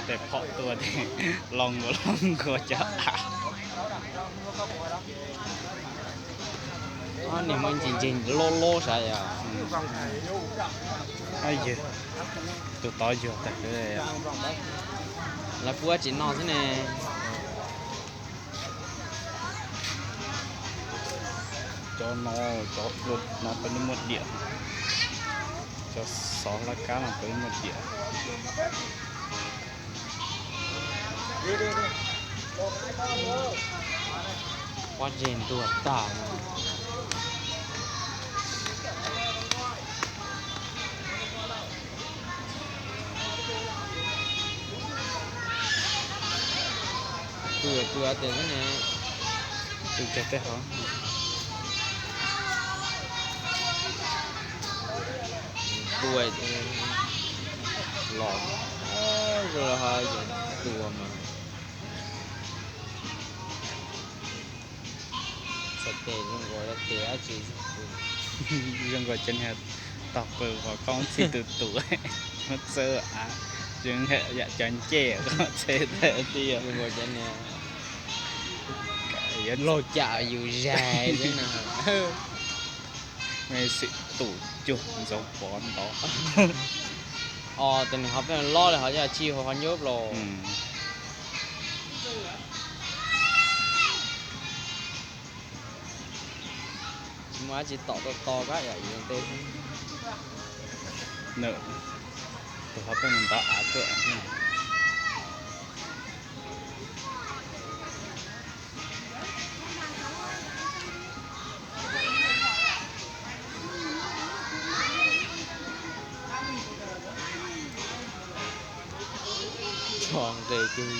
Tes phom tuaj tes loo nkaus loo nkaus cov av. Niag muaj ntsis ntseeg loj loj sav yom. Yawg, tus tod yuag tag. Lawv pub dab tsi noj xwb ne? Cov no, cov no peb lub muaj diam. Cov xov laj kab no peb lub muaj diam. Pob zeb ntuag tag. Tus tus tias xwb ne, tus cog tej hov. Tua los, tua mas. Txhais tes zoo nkaus tes dab tsi. Zoo nkaus cov niag tog qw qhov koob txhij tus tus, muab txawb av, zoo yam cov ncej koob txhij tiag. Zoo nkaus cov niag laug cam yus zais xwb na. Xwm tus cuag ntxoov pov ntov. Os, tus niag ho pheej loj li hov yog tsis hu ho nyuj plaws. Tsis muaj dab tsi tom to to kab yam yus nte. Nws tus ho pheej mus ntov av tuaj. Tso nqe cug.